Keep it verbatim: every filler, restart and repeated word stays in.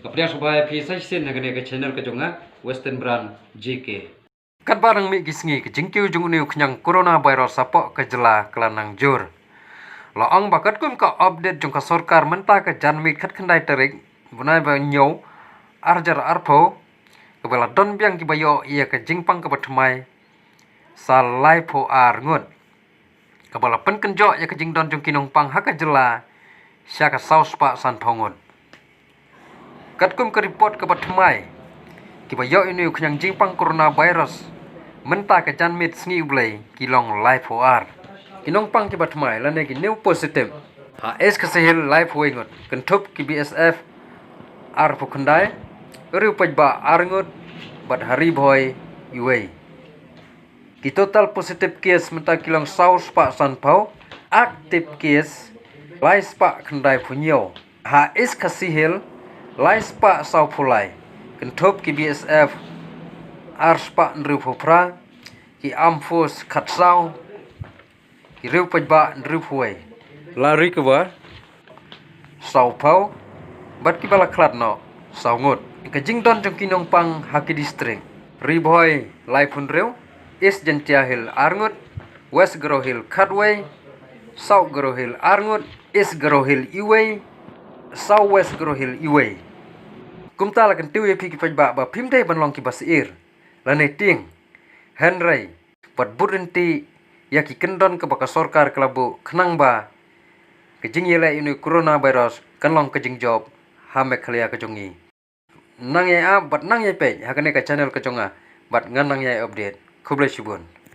Ka pdiang sngewbha ïa phi sa shisien ha kane ka channel ka jong nga, Western Brand J K. Katba dang mih ki sngi, ka jingkiew jong une u khñiang coronavirus hapoh ka jylla ka la nang jur. La ong ba katkum ka update jong ka sorkar mynta ka janmiet khatkhyndai tarik bnai ba hynñiew, ar hajar arphew, kaba la don biang kiba ïoh ïa ka jingpang kaba thymmai sa laiphew ar ngut, kaba la pynkynjoh ïa ka jingdon jong ki nongpang ha ka jylla sha ka saw spah sanphew ngut. Katkum ka report kaba thymmai, kiba ïoh ïa une u khñiang jingpang coronavirus mynta ka janmiet sngi U Blei ki long laiphew ar. Ki nongpang kiba thymmai lane ki new positive ha East Khasi Hills laiphew wei ngut, kynthup ki B S F arphew khyndai, Ri Paidbah ar ngut, bad ha Ri Bhoi iwei. Ki total positive case mynta ki long saw spah sanphew, active case lai spah khyndaiphew hynñiew. Ha East Khasi Hills lai spah sawphew lai, kynthup ki B S F ar spah hynriewphew phra, ki Armed Force khatsaw, ki Ri Paidbah hynriewphew wei, la recover sawphew, bad kiba la khlad noh saw ngut. Ka jingdon jong ki nongpang ha ki district: Ri Bhoi laiphew hynriew, East Jaintia Hills ar ngut, West Garo Hills khatwei, South Garo Hills ar ngut, East Garo Hills iwei, South West Garo Hills iwei. Kumta la kyntiew ïa phi ki paidbah ba phim dei ban long kiba sheptieng lane tieng, hynrei bad bud ryntih ïa ki kyndon kaba ka sorkar ka la buh, khnang ba ka jingïaleh ïa une u coronavirus kan long ka jingjop ha Meghalaya ka jong ngi. Nang ïai ap bad nang ïai peit ha kane ka channel ka jong nga, bad ngan nang ïai update. Khublei shibun.